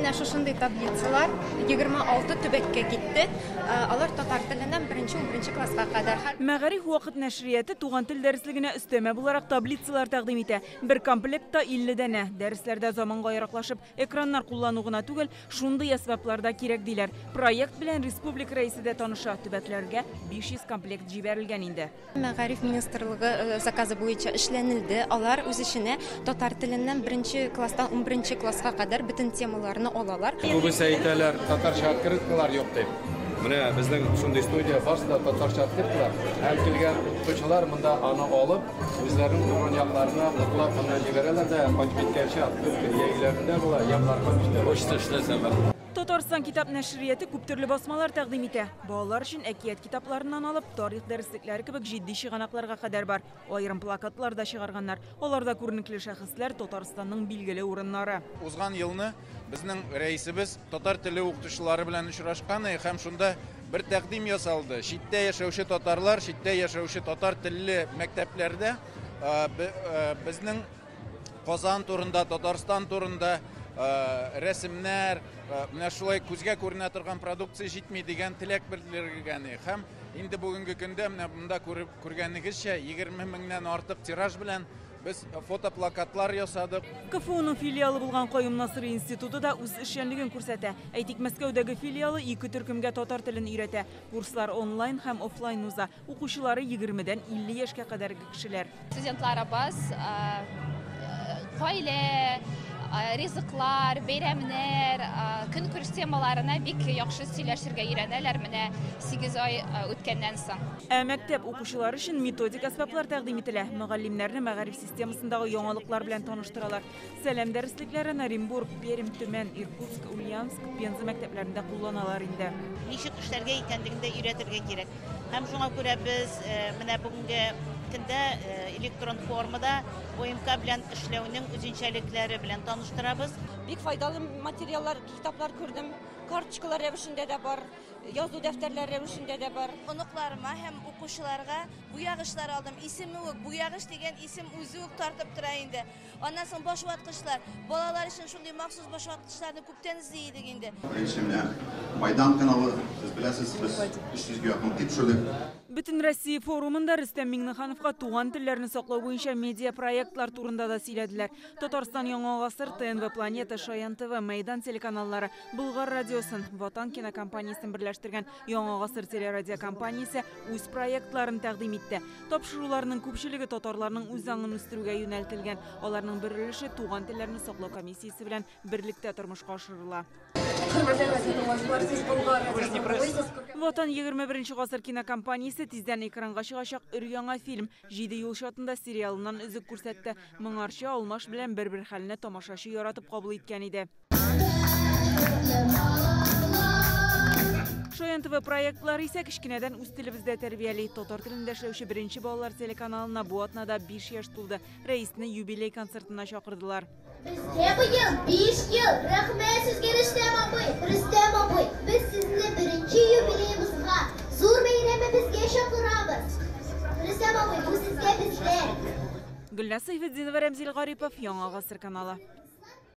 Менә шушындый таблицалар 26 төбәккә китте. Алар татар теленнән беренче 11 класска кадәр. Мәгариф вакыт нәшрияты туган тел дәреслегенә өстәмә буларак таблицалар тәкъдим итә. Бер комплектта 50 данә. Дәресләрдә заманга яраклашып, экраннар куллану гына түгел, шундый әсбаплар да кирәк диләр. Проект белән республика рәисе дә таныша. Төбәкләргә 500 комплект җибәрелгән инде. Мәгариф министрлыгы заказы буенча эшләнелде. Алар үз эченә татар теленнән беренче класстан 11 класска кадәр бөтен темаларны алалар. Күбесе әйтәләр, татарча открыткалар юк дип. Менә безнең шундый студия, барысы да татарча открыткалар. Һәм килгән укытучылар монда аны алып, үзләренең туган якларына котлап моннан җибәрәләр дә, кайтып киткәнче открытка я өйләрендә була, я болар кайтып Почта эшләсә. Татарстан китап нәшрияты күп төрле басмалар тәкъдим итә. Балалар өчен әкият китапларыннан алып, тарих дәреслекләре кебек җитди чыганакларга кадәр бар. Аерым плакатлар да чыгарганнар. Аларда күренекле шәхесләр, Татарстанның билгеле урыннары. Узган елны безнең рәисебез татар теле укытучылары белән очрашкан һәм шунда бер тәкъдим ясалды. Читтә яшәүче татарлар, читтә яшәүче татар телле мәктәпләрдә безнең Казан турында, Татарстан турында рәсемнәр, менә шулай күзгә күренә торган продукция җитми дигән теләк белдерелгән. Һәм инде бүгенге көндә менә монда күреп күргәнегезчә 20 меңнән артык тираж белән без фотоплакатлар ясадык. КФУның филиалы булган Каюм Насыйри институты да үз эшчәнлеген күрсәтә. Әйтик, Мәскәүдәге филиалы ике төркемгә татар телен өйрәтә. Курслар онлайн һәм офлайн уза. Укучылары 20-дән 50 яшькә кадәрге кешеләр. Студентларыбыз гаилә, ризыклар, бәйрәмнәр, көнкүреш темаларына бик яхшы сөйләшергә өйрәнәләр менә 8 ай үткәннән соң. Ә мәктәп укучылары өчен методик әсбаплар тәкъдим ителә. Мөгаллимнәрне мәгариф системасындагы яңалыклар белән таныштыралар. Сәлам дәреслекләрен Оренбург, Пермь, Төмән, Иркутск, Ульяновск, Пенза мәктәпләрендә кулланалар инде. Ничек эшләргә икәнлеген дә өйрәтергә кирәк. Һәм шуңа күрә без менә бүгенге көндә электрон формада ОМК белән эшләүнең үзенчәлекләре белән таныштырабыз. Бик файдалы материаллар, китаплар күрдем. Карточкалар рәвешендә дә бар, язу дәфтәрләре рәвешендә дә бар. Оныкларыма һәм укучыларга буягычлар алдым. Исеме үк, буягыч дигән исем үзе үк тартып тора инде. Аннан соң башваткычлар. Балалар өчен шундый махсус башваткычларны күптән эзли идек инде. Беренче менә Майдан каналы, сез беләсез, без 300гә якын төшердек. Бөтен Россия форумында Рөстәм Миңнехановка туган телләрне саклау буенча медиа проектлар турында да сөйләделәр. Татарстан Яңа гасыр, ТНВ Планета, Шаян ТВ, Мәйдан телеканаллары, Болгар радиосын, Ватан кинокомпаниясен берләштергән Яңа гасыр телерадиокомпаниясе үз проектларын тәкъдим итте. Тапшыруларның күпчелеге татарларның үз аңын үстерүгә юнәлтелгән. Аларның бер өлеше туган телләрне саклау комиссиясе белән берлектә тормышка ашырыла. Ватан 21 гасыр кинокомпаниясе тиздән экранга чыгачак өр-яңа фильм Җиде юл чатында сериалыннан өзек күрсәтте. Моңарчы Алмаш белән бер-бер хәлне тамашачы яратып кабул иткән иде. Шаян ТВ проектлары исә кечкенәдән үз телебездә тәрбияли. Татар телендә эшләүче беренче балалар телеканалына бу атнада 5 яшь тулды. Рәисне юбилей концертына чакырдылар. Безгә быел 5 ел. Рәхмәт сезгә, Рөстәм абый. Рөстәм абый, без сезне беренче юбилеебызга, зур бәйрәмебезгә чакырабыз. Рөстәм абый, бу сезгә бездән. Гөлназ Сәйфетдинова, Рәмзил Гарипов, Яңа Гасыр каналы.